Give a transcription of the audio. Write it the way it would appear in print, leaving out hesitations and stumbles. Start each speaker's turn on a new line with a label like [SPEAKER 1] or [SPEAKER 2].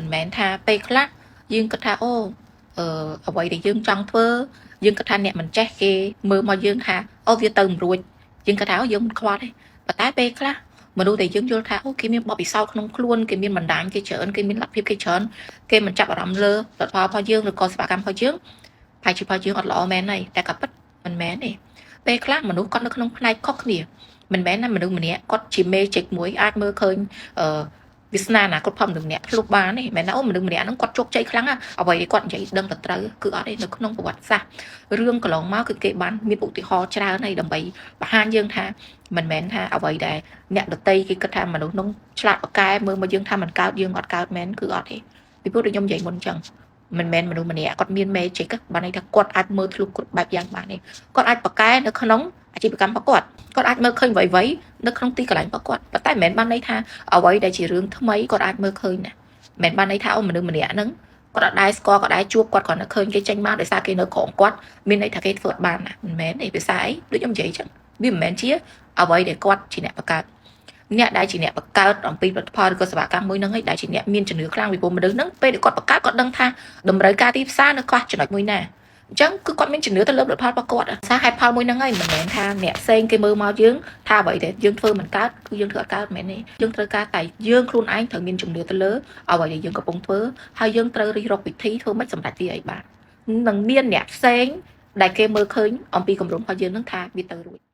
[SPEAKER 1] មិនមែនថាពេលខ្លះយើងគិតថាអូអឺអ្វីដែលយើងចង់ធ្វើយើងគិតថាអ្នកមិនចេះគេមើលមកយើងថាអូវាទៅមិនរួចយើងគិតថាអូយើងមិនខ្វល់ទេប៉ុន្តែពេលខ្លះមនុស្សដែលយើងយល់ថាអូគេមានបទពិសោធន៍ក្នុងខ្លួនគេមានបណ្ដាញគេច្រើនគេមានលទ្ធភាពគេច្រើនគេមិនចាប់អារម្មណ៍លើលទ្ធផលរបស់យើងឬក៏សេវាកម្មរបស់យើងប្រហែលជារបស់យើងអត់ល្អមែនហើយតែក៏ពិតមិនមែនទេពេលខ្លះមនុស្សគាត់នៅក្នុងផ្នែកខុសគ្នាមិនមែនណាមនុស្សម្នាក់គាត់ជា magic មួយអាចមើលឃើញអឺវាសនាអនាគតផងមនុស្សម្នាក់ធ្លុះបានទេមិនមែនណាអូមនុស្សម្នាក់ហ្នឹងគាត់ជោគជ័យខ្លាំងណាអ្វីដែលគាត់និយាយដឹងតែត្រូវគឺអត់ទេនៅក្នុងប្រវត្តិសាស្ត្ររឿងកន្លងមកគឺគេបានមានឧទាហរណ៍ច្រើនហើយដើម្បីបង្ហាញយើងថាមិនមែនថាអ្វីដែលអ្នកដតីគេគិតថាមនុស្សនោះឆ្លាតប្រកែមើលមកយើងថាមិនកើតយើងអត់កើតមែនគឺអត់ទេពីព្រោះដូចខ្ញុំនិយាយមុនអញ្ចឹងមិនមែនមនុស្សម្នាក់គាត់មាន magic បានន័យថាគាត់អាចមើលធ្លុះគ្រប់បែបយ៉ាងបានទេគាត់អាចប្រកែនៅក្នុងអាជីវកម្មរបស់គាត់គាត់អាចមើលឃើញអ្វីៗនៅក្នុងទីកន្លែងរបស់គាត់ប៉ុន្តែមិនមែនបានន័យថាអ្វីដែលជារឿងថ្មីគាត់អាចមើលឃើញណាមិនមែនបានន័យថាអូមនុស្សម្នាក់ហ្នឹងគាត់អត់ដែរស្គាល់គាត់ដែរជួបគាត់គ្រាន់តែឃើញគេចេញមកដោយសារគេនៅក្រោមគាត់មានន័យថាគេធ្វើអត់បានណាមិនមែនទេភាសាអីដូចខ្ញុំនិយាយអញ្ចឹងវាមិនមែនជាអ្វីដែលគាត់ជាអ្នកបង្កើតអ្នកដែលជាអ្នកបង្កើតអំពីផលិតផលឬក៏សេវាកម្មមួយហ្នឹងឯងដែលជាអ្នកមានជំនឿខ្លាំងពីព្រោះមនុស្សហ្នឹងពេលដែលគាត់បង្កើតគាត់ដឹងថាតម្រូវការទីផ្សារនៅខ្វះចំណុចមួយណាអញ្ចឹងគឺគាត់មានជំនឿទៅលើផលិតផលរបស់គាត់សារហេតុផលមួយហ្នឹងឯងមិនមែនថាអ្នកផ្សេងគេមើលមកយើងថាអ្វីដែលយើងធ្វើមិនកើតគឺយើងធ្វើអត់កើតមិនមែនទេយើងត្រូវការតែយើងខ្លួនឯងត្រូវមានជំនឿទៅលើអ្វីដែលយើងកំពុងធ្វើហើយយើងត្រូវរិះរកវិធីធ្វើម៉េចសម្រេចវាឲ្យបាននឹងមានអ្នកផ្សេងដែលគេមើលឃើញអំពីគម្រោងរបស់យើងនឹងថាវាទៅរួច។